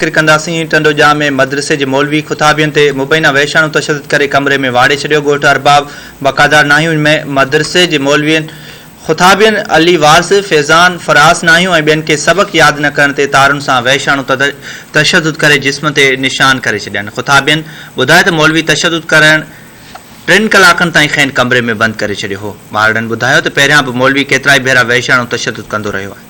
ذڪر ڪنداسين ٽنڊو ڄام ۾ مدرسي جي مولوي خطابين تي مبينا وحشاڻو تشدد ڪري ڪمري ۾ واڙي ڇڏيو ڳوٺ ارباب بقادار ناهيون ۾ مدرسي جي مولوين خطابين علي وارث، فيضان، فراز ناهيون ۽ ٻين کي سبق ياد نه ڪرڻ تي تارن سان وحشاڻو تشدد ڪري جسم تي نشان ڪري ڇڏيا آهن خطابين ٻڌايو ته مولوي تشدد ڪرڻ ٽن ڪلاڪن تائين کين ڪمري ۾ بند ڪري ڇڏيو هو ٻارڙن ٻڌايو ته پهريان به مولوي ڪيترائي ڀيرا وحشاڻو تشدد ڪندو رهيو آهي.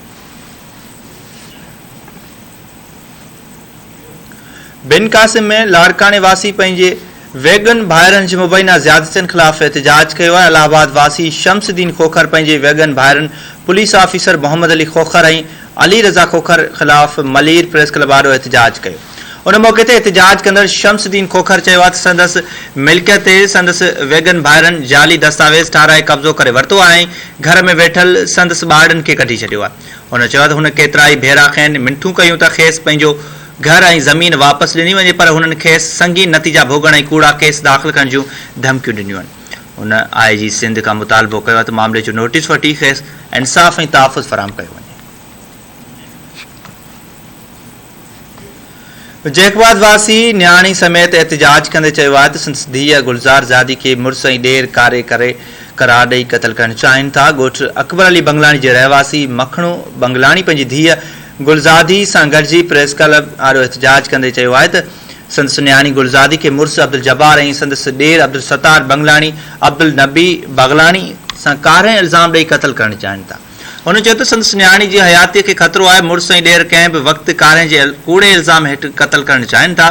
بن قاسم ۾ لاڙڪاڻي واسي پنهنجي ويڳن ڀائرن جي مبينا زيادتين خلاف احتجاج ڪيو آهي، الله آباد واسي شمس الدين کوکر پنهنجي ويڳن ڀائرن پوليس آفيسر محمد علي کوکر ۽ علي رضا کوکر خلاف ملير پريس ڪلب آڏو احتجاج ڪيو. ان موقعي تي احتجاج ڪندڙ شمس الدين کوکر چيو آهي ته سندس ملڪيت تي سندس ويڳن ڀائرن جعلي دستاويز ٺاهرائي قبضو ڪري ورتو آهي ۽ گهر ۾ ويٺل سندس ٻارڙن کي ڪڍي ڇڏيو آهي. هن چيو ته هن ڪيترائي ڀيرا کين منٿون ڪيون ته کيس پنهنجو گهر ۽ زمين واپس ڏني وڃي پر هنن کيس سنگين نتيجا ڀوڳڻ ۽ ڪوڙا ڪيس داخل ڪرڻ جون ڌمڪيون ڏنيون آهن. هن آء جي سنڌ کان مطالبو ڪيو آهي ته معاملي جو نوٽيس وٺي کيس انصاف ۽ تحفظ فراهم ڪيو وڃي. جيڪب آباد واسي نياڻي سميت احتجاج ڪندي چيو آهي ته سندس ڌيء گلزار زادي کي مڙس ۽ ڏير ڪاري ڪري قرار ڏئي قتل ڪرڻ چاهين ٿا، ڳوٺ اڪبر علي بنگلاڻي جي رهواسي مکڻو بنگلاڻي پنهنجي ڌيء گلزادي سان گڏجي پريس ڪلب آڏو احتجاج ڪندي چيو آهي ته سندس نياڻي گلزادي کي مڙس عبدالجبار ۽ سندس ڏير عبدالستار بنگلاڻي عبدالنبي بغلاڻي سان ڪارنهن الزام ڏئي قتل ڪرڻ چاهين ٿا. هن چيو ته سندس نياڻي جي حياتيء کي خطرو آهي، مڙس ۽ ڏير ڪنهن به وقت ڪارنهن جي ڪوڙي الزام هيٺ قتل ڪرڻ چاهين ٿا.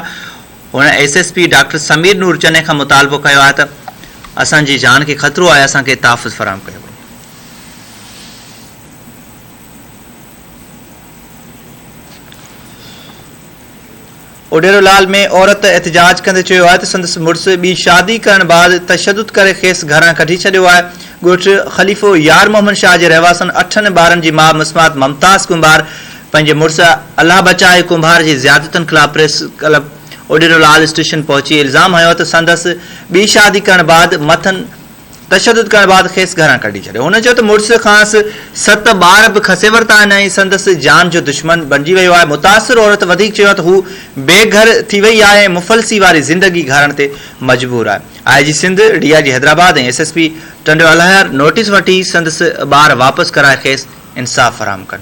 هن S S P doctor Sameer Noor Channa کان مطالبو ڪيو آهي ته اسان جي جان کي خطرو آهي، اسان کي تحفظ فراهم ڪيو وڃي. اڏيرو لال ۾ عورت احتجاج ڪندي چيو آهي ته سندس مڙس ٻي شادي ڪرڻ بعد تشدد ڪري کيس گهران ڪڍي ڇڏيو آهي. ڳوٺ خليفو يار محمد شاهه جي رهواسن اٺن ٻارن جي ماء مسمات ممتاز ڪنڀار پنهنجي مڙس الله بچائي ڪنڀار جي زيادتين خلاف press club Udero Lal station پهچي الزام هنيو ته سندس ٻي شادي ڪرڻ بعد مٿن تشدد ڪرڻ بعد کيس گهران ڪڍي ڇڏيو. هن چيو ته مڙس کانئس ست ٻار به کسي ورتا آهن ۽ سندس جان جو دشمن بڻجي ويو آهي. متاثر عورت وڌيڪ چيو ته هو بي گهر ٿي وئي آهي ۽ مفلسي واري زندگي گهارڻ تي مجبور آهي. I G Sindh, D I G Hyderabad ۽ S S P Tando Allahyar notice وٺي سندس ٻار واپس ڪرائي کيس انصاف فراهم ڪن.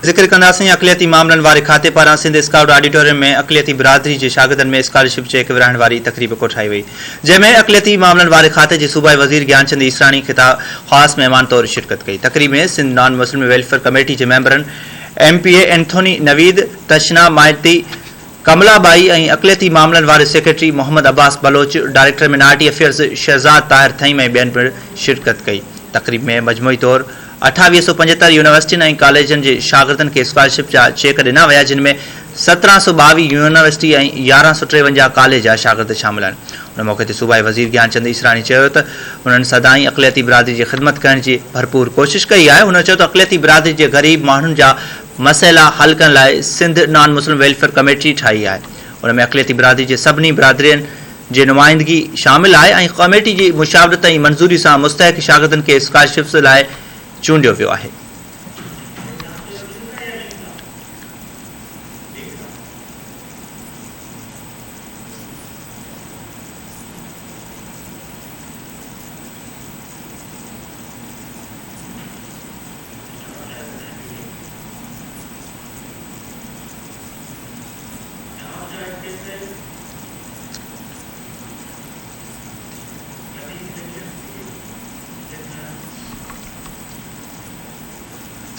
ذڪر ڪنداسين اقليتي معاملن واري کاتي پاران سنڌ اسڪائوٽ آڊيٽوريم ۾ اقليتي برادري جي شاگردن ۾ اسڪالرشپ چيڪ ورهائڻ واري تقريب ڪوٺائي وئي جنهن ۾ اقليتي معاملن واري کاتي جي صوبائي وزير گيانچند ايسراڻي خطاب خاص مهمان طور شرڪت ڪئي تقريب ۾ سنڌ نان مسلم ويلفيئر ڪميٽي جي ميمبرن M P A Anthony Naveed Tashna Maiti Kamla Bai ۽ اقليتي معاملن واري secretary Muhammad Abbas Baloch, director minority affairs Shahzad Tahir Thaheem ۽ ٻين پڻ شرڪت ڪئي. تقريب ۾ مجموعي طور 2875 يونيورسٽين ۽ ڪاليجن جي شاگردن کي اسڪالرشپ جا چيڪ ڏنا ويا جن ۾ 1722 يونيورسٽي ۽ 1153 ڪاليج جا شاگرد شامل آهن. ان موقعي تي صوبائي وزير گيانچند ايسراڻي چيو ته هنن سدائين اقليتي برادري جي خدمت ڪرڻ جي ڀرپور ڪوشش ڪئي آهي. هن چيو ته اقليتي برادري جي غريب ماڻهن جا مسئلا حل ڪرڻ لاء سنڌ نان مسلم ويلفيئر ڪميٽي ٺاهي آهي، ان ۾ اقليتي برادري جي سڀني برادرين جي نمائندگي شامل آهي ۽ ڪميٽي جي مشاورت ۽ منظوري سان مستحق شاگردن کي اسڪالرشپس لاء چونڊيو ويو آهي.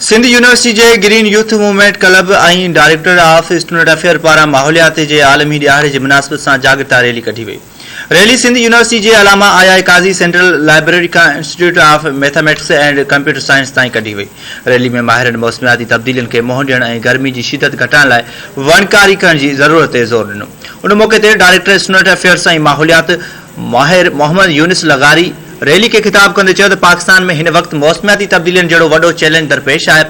سنڌ يونيورسٽي جي green youth movement club ۽ director of student affair پاران ماحوليات جي عالمي ڏهاڙي جي مناسبت سان جاڳرتا ريلي ڪڍي وئي. ريلي سنڌ يونيورسٽي جي Allama I I Kazi central library کان institute of mathematics and computer science تائين ڪڍي وئي. ريلي ۾ ماهرن موسمياتي تبديلين کي منهن ڏيڻ ۽ گرمي جي شدت گهٽائڻ لاء وڻڪاري ڪرڻ جي ضرورت تي زور ڏنو. ان موقعي تي ڊائريڪٽر اسٽوڊنٽ افيئرس ۽ ماحوليات ماهر محمد يونس لغاري ريلي کي خطاب ڪندي چيو ته پاڪستان ۾ هن وقت موسمياتي تبديلين جهڙو وڏو چئلينج درپيش آهي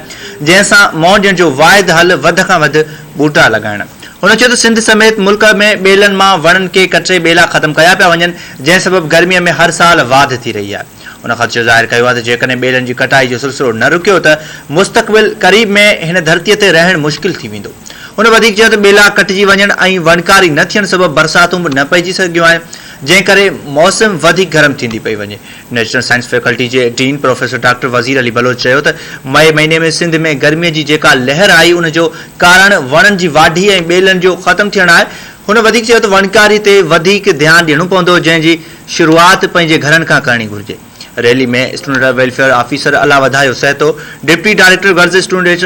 جنهن سان منهن ڏيڻ جو واحد حل وڌ کان وڌ ٻوٽا لڳائڻ هن چيو ته سنڌ سميت ملڪ ۾ ٻيلن مان وڻن کي ڪٽي ٻيلا ختم ڪيا پيا وڃن، جنهن سبب گرمي ۾ هر سال واڌ ٿي رهي آهي. هن خدشو ظاهر ڪيو آهي ته جيڪڏهن ٻيلن جي ڪٽائي جو سلسلو نه رڪيو ته مستقبل قريب ۾ هن ڌرتي تي رهڻ مشڪل ٿي ويندو. هن وڌيڪ چيو ته ٻيلا ڪٽجي وڃڻ ۽ وڻڪاري نه ٿيڻ سبب برساتون به نه پئجي سگهيون آهن، جنهن ڪري موسم وڌيڪ گرم ٿيندي پئي وڃي. نيشنل سائنس فيڪلٽي جي dean professor doctor Wazir Ali Baloch چيو ته مئي مهيني ۾ سنڌ ۾ گرمي جي جيڪا لهر آئي ان جو ڪارڻ وڻن جي واڍي ۽ ٻيلن جو ختم ٿيڻ آهي. هن وڌيڪ چيو ته وڻڪاري تي وڌيڪ ڌيان ڏيڻو پوندو جنهن جي شروعات پنهنجي گهرن کان ڪرڻي گهرجي. Rally ۾ student welfare officer Allah Wadhayo Sahito, deputy director girls student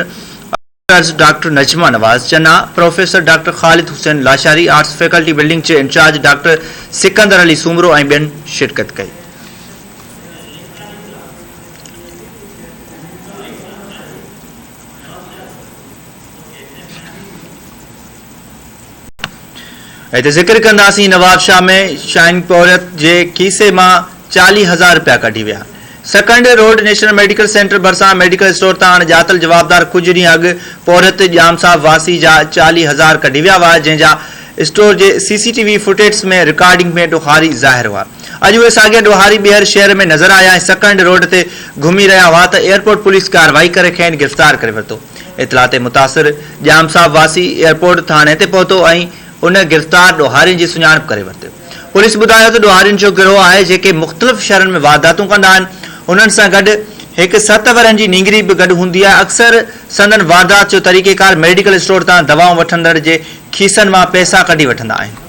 affairs doctor Najma Nawaz Channa, professor doctor Khalid Hussain Lashari, arts faculty building جي انچارج ڊاڪٽر سڪندر علي سومرو ۽ ٻين شرڪت ڪئي. هتي ذڪر ڪنداسين نوابشاهه ۾ شائنگ پورهيت جي کيسي مان 40 هزار رپيا ڪڍي ويا. Sakrand road national medical centre ڀرسان ميڊيڪل اسٽور تان اڻ ڄاتل جوابدار ڪجهه ڏينهن اڳ پورهيت ڄام صاحب واسي جا 40 هزار ڪڍي ويا هئا جنهن جا اسٽور جي C C T V footage ۾ recording ۾ ڏوهاري ظاهر هئا. اڄ اهي ساڳيا ڏوهاري ٻيهر شهر ۾ نظر آيا ۽ سڪرنڊ روڊ تي گهمي رهيا هئا ته ايئرپورٽ پوليس ڪارروائي ڪري کين گرفتار ڪري ورتو. اطلاع تي متاثر ڄام صاحب واسي ايئرپورٽ ٿاڻي تي پهتو ۽ ان گرفتار ڏوهارين جي سڃاڻپ ڪري ورتي. پوليس ٻڌايو ته ڏوهارين جو گروهه آهي جيڪي مختلف شهرن ۾ وارداتون ڪندا آهن، انهن سان گڏ هڪ ست ورهين جي نينگري به گڏ هوندي آهي، اڪثر سندن واردات جو طريقيڪار ميڊيڪل اسٽور تان دوائون وٺندڙ جي کيسن مان پئسا ڪڍي وٺندا آهن.